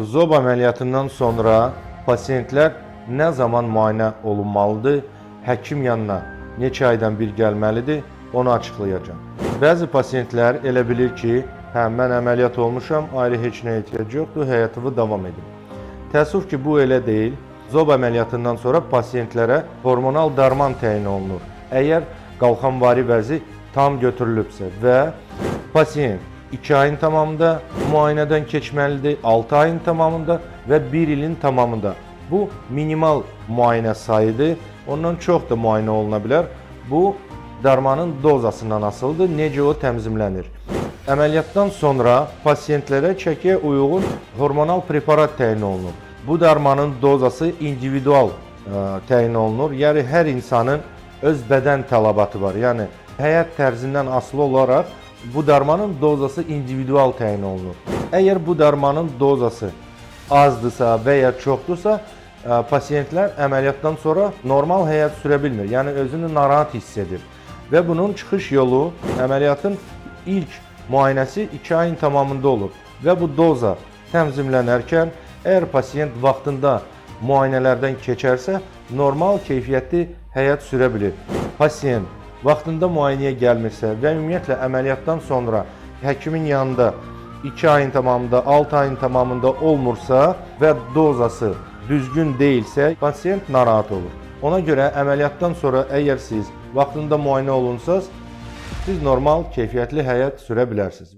Zob əməliyyatından sonra pasientlər nə zaman müayinə olunmalıdır, həkim yanına neçə aydan bir gəlməlidir, onu açıqlayacağam. Bəzi pasientlər elə bilir ki, hə mən əməliyyat olmuşam, ayrı heç nəyə ehtiyac yoxdur, həyatımı davam edim. Təəssüf ki, bu elə deyil. Zob əməliyyatından sonra pasientlərə hormonal darman təyin olunur. Əgər qalxanvari vəzi tam götürülübsə və pasient 2 ayın tamamında müayinədən keçməlidir, 6 ayın tamamında və 1 ilin tamamında. Bu minimal müayinə sayıdır. Ondan çox da müayinə oluna bilər. Bu darmanın dozasından asılıdır, necə o tənzimlənir. Əməliyyatdan sonra pasientlərə çəkiyə uyğun hormonal preparat təyin olunur. Bu darmanın dozası individual təyin olunur. Yəni hər insanın öz bədən tələbatı var. Yəni həyat tərzindən asılı olaraq bu darmanın dozası individual təyin olunur. Əgər bu darmanın dozası azdırsa və ya çoxdursa, pasientlər əməliyyatdan sonra normal həyat sürə bilmir. Yəni özünü narahat hiss edir. Və bunun çıxış yolu əməliyyatın ilk müayinəsi 2 ayın tamamında olur və bu doza tənzimlənərkən əgər pasient vaxtında müayinələrdən keçərsə, normal keyfiyyətli həyat sürə bilir. Pasient vaxtında müayinəyə gəlmirsə və ümumiyyətlə əməliyyatdan sonra həkimin yanında 2 ayın tamamında, 6 ayın tamamında olmursa və dozası düzgün deyilsə, pasient narahat olur. Ona görə əməliyyatdan sonra əgər siz vaxtında müayinə olunsaz, siz normal, keyfiyyətli həyat sürə bilərsiniz.